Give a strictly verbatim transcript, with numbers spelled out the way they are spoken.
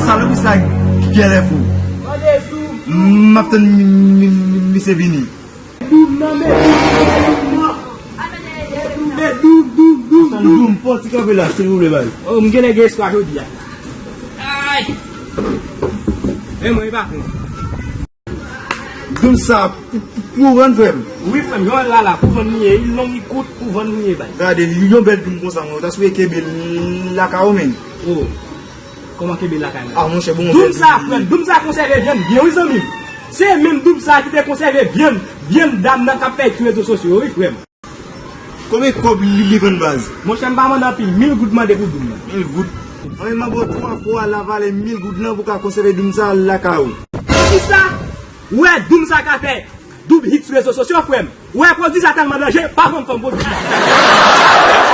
Salopri sa genlè fou. M ap tann mi- mi- mi- misye vini. Doum nan men doum nan men doum nan. Men doum doum doum doum. Doum, fè yon ti kanpe la, silvouplè, bay. Oh, m genlè gen espwa jodi a. Ay! E mwen, e pa fè. Doum sa pou, pou, pou vann, frè m. Wi, frè m, jan l la la, pou vann li ye, li long, li kout, pou vann li ye, bay. Gade, yon bèl doum konsa, mwen, ta swete kenbe l lakay ou, men. Oh. Kòman kenbe lakay la? Ah, monchè, bon, doum sa, frè m, doum sa konsève vyann byen, wi, zanmi m. Se menm doum sa ki te konsève vyann, vyann dam nan k ap fè sou rezo sosyo yo, wi, frè m. Konbyen kòb li, li vann, baz? Monchè, m pa mande anpil, mil goud mande pou doum nan. Mil goud? Anben, m ap ba w twa fwa la valè mil goud lan pou w ka konsève doum sa lakay ou. Kisa? Ou wè doum sa ka fè doub hit sou rezo sosyo, frè m. Ou wè pwodui sa tèlman danje, pa vann fanm pwodui sa.